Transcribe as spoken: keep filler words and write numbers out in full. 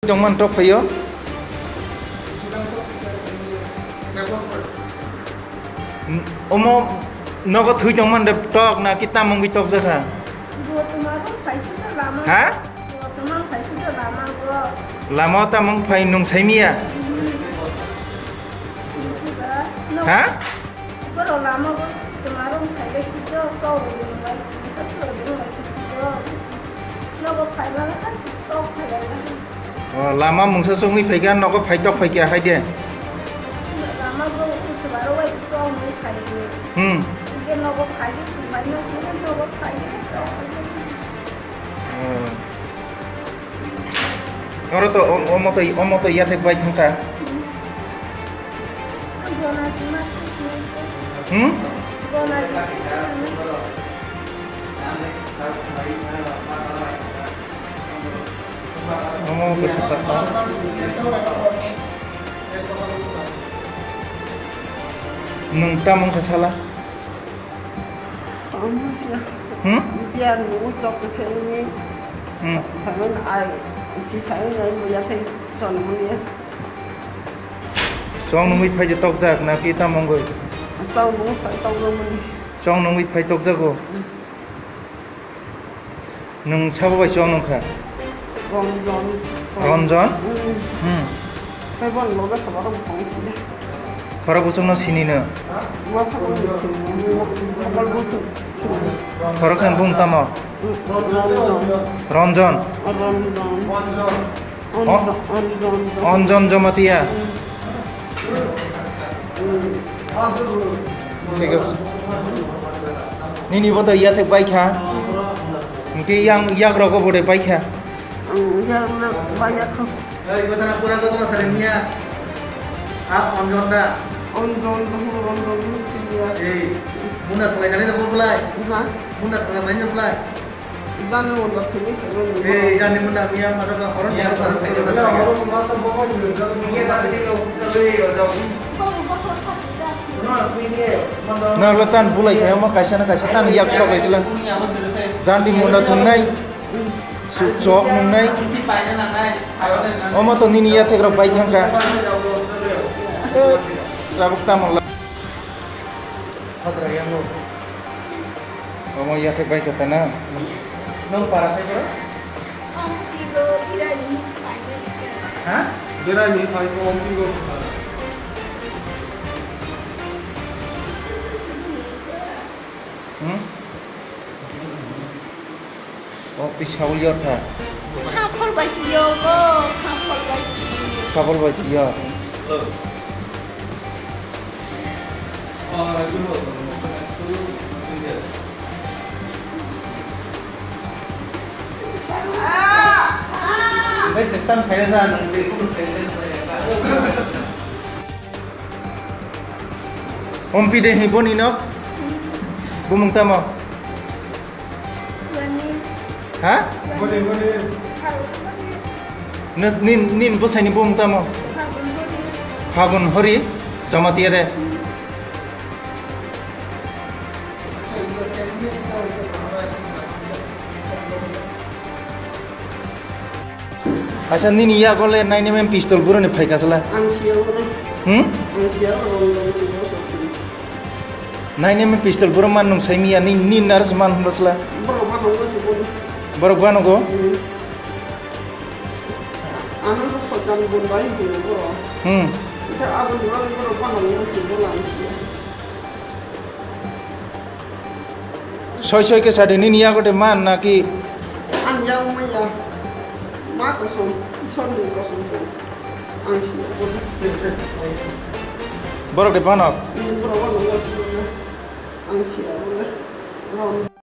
Tongman tok phaio. Omo nogo thwi tongman de tok na ki tamungwi tok jakha? Bo tongma rok phaisingkha lama. Ha? Bo tongma phaisingkha lama go. Lama o tamung phai nung saimiya? Mhm. Nungkhe ba? No. Ha? Borok lama o tongma rok phaibai sijak, sok rok bai, kisa sok rok bai sijak. Nogo phaimani hai tok phailai. O, lama mungsa songwi phaikha, nogo phai tok phaikha hai de. Lama go kuchubaro bai songwi phaiwi. Hmm. Ge nogo phaiwi thumbai no sini nogo phaiwi tok phailai. O. Oro to o, omo to, omo to yathek bai thangkha. Hmm? Omo bwsa sakha. Nwng tamo wngkha sala? Ang siya. Hmm? Biar nungo chok khe ni. Hmm. Phaimani ai si sai nai mo ya thai chon mo ni. Chong nungwi phai de tokjak na ki tamo wngwi? Chong nungwi phai tokjak mo ni. Chong nungwi phai tokjago. Nwng sabo bai chuwang nungkha? Ronjon. Ronjon? Mm. Hmm. Tei boni loge sabo rok bwtang sini. Khorok buchukno sinino? Masa boni sini. Mokol buchuk sini. Khoroksa bung tamo? Mm, Ronjon. Ronjon? Ronjon. Anjon, Anjon. Anjon Jamatia. Thik ase. Nini bo to yathek bai kha. Hwnkhe yang yak rogo bo de bai kha. Ang yak le bai yak kha. Ei, gotana pura gotana sare miya. Ha, Anjon da. Anjon, Anjon, Anjon, sini ya. Ei, muna thalai thalai da bo belai. Ha? Muna thalai thalai da belai. Jani munda thwngwi thwngwi nini. Ei, jani munda miya mada ba horon ya ba thwngwi thwngwi. Nang lo tan bulai khe omo kaisa na kaisa tan yak sok ai tla. Jani munda thwngnai. Su chok nungnai. Omo to nini yathek rok bai thangkha. Eh, tabuk tamo la. Hadra yango. Omo yathek bai kha ta na? Nwng para phai bro? Ha? Berani phai ko om pigo. Hmm? O twi sabul yor kha. Sapor bai si yo go, sapor bai si. Sabul bai twi yo. Bai se tang khaira ja nang se kun khaira ja. Ompi de hi boni no? Bumung tamo? Ha? Nin, nin, nin bwsaini bumung tamo? Phagun Hori, Jamatia de. Acha nini yago le nine M M pistol buroni phaika sala. Ang siya ko na. Hmm? Ang siya ko, wrong wrong si ko, so si. Nine M M pistol buro man nung sai miya ni, ni nar se man hunda sala. Borok ba nung si ko. Borok ba nung ko? Hmm. Ano ko sodan bon bai ko borok. Hmm. Ita abon borok, borok ba nung si ko lang siya. Soi soi khe sadi nini yago de man naki? Ang yago maya. Ma kosom, Isor ni kosom ko. Ang siya ko. Borok de banok? Ni borok banok ya siya. Ang siya ko. Rom.